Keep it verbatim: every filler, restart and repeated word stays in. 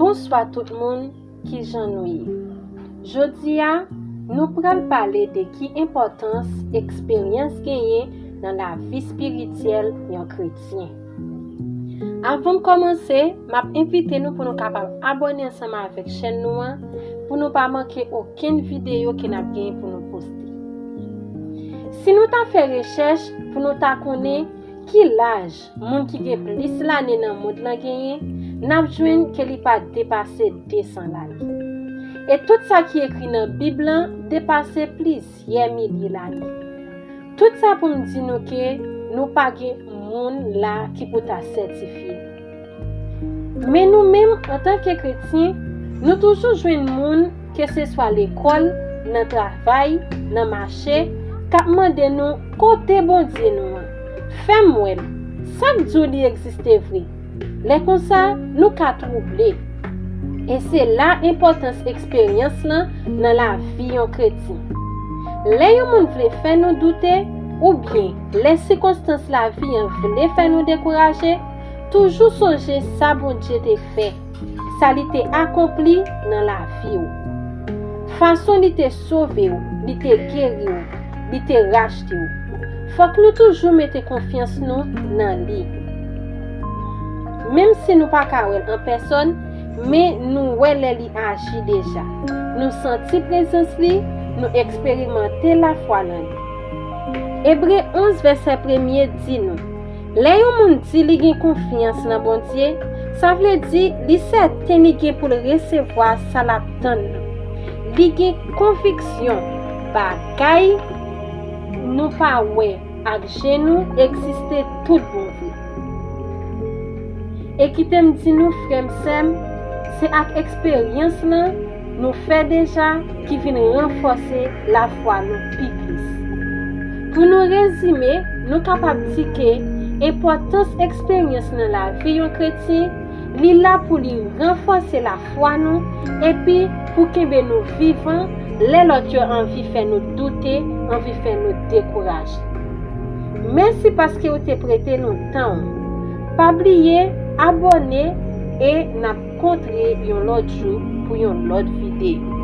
Bonswa tout moun, kijan nou ye? Jodi a, nou pral pale de ki enpòtans eksperyans genyen nan lavi espirityèl yon kretyen. Avan n kòmanse, m ap envite nou pou nou kapab abòne ansanm avèk chèn nou an, pou nou pa manke okenn videyo ke n ap genyen pou nou poste. Si nou ta fè rechèch pou nou ta konnen ki laj moun ki gen plis lane nan mond lan genyen, n ap jwenn ke li pa depase de san lane. E tout sa ki ekri nan Bib lan depase plizyè milye lane. Tout sa pou m di nou ke nou pa gen moun la ki pou ta sètifye. Men nou menm, antanke kretyen, nou toujou jwenn moun, keseswa lekòl, nan travay, nan mache, k ap mande nou kote Bondye nou an. Fè m wè l. Sa k di w li egziste vre? Lè konsa, nou ka twouble. E se la enpòtans eksperyans lan nan lavi yon kretyen. Lè yon moun vle fè nou doute, oubyen lè sikonstans lavi an vle fè nou dekouraje, toujou sonje sa Bondye te fè, sa li te akonpli nan lavi w. Fason li te sove w, li te geri w, li te rachte w. Fòk nou toujou mete konfyans nou nan li. Menm si nou pa ka wè l an pèsòn, men nou wè lè li aji deja. Nou santi prezans li, nou eksperimante lafwa nan li. Ebre onz vèsè premye di nou, lè yon moun di li gen konfyans nan Bondye, sa vle di li sèten li gen pou l resevwa sa l ap tann nan. Li gen konviksyon bagay nou pa wè ak je nou egziste tout bon vre. E kite m di nou, frè m, sè m, se ak eksperyans lan nou fè deja ki vin ranfòse lafwa nou pi plis. Pou nou rezime, nou kapab di ke enpòtans eksperyans nan lavi yon kretyen, li la pou li ranfòse lafwa nou epi pou kenbe nou vivan lè lòt yo anvi fè nou doute, anvi fè nou dekouraje. Mèsi paske w te prete nou tan w. Pa bliye abòne e n ap kontre yon lòt jou pou yon lòt videyo.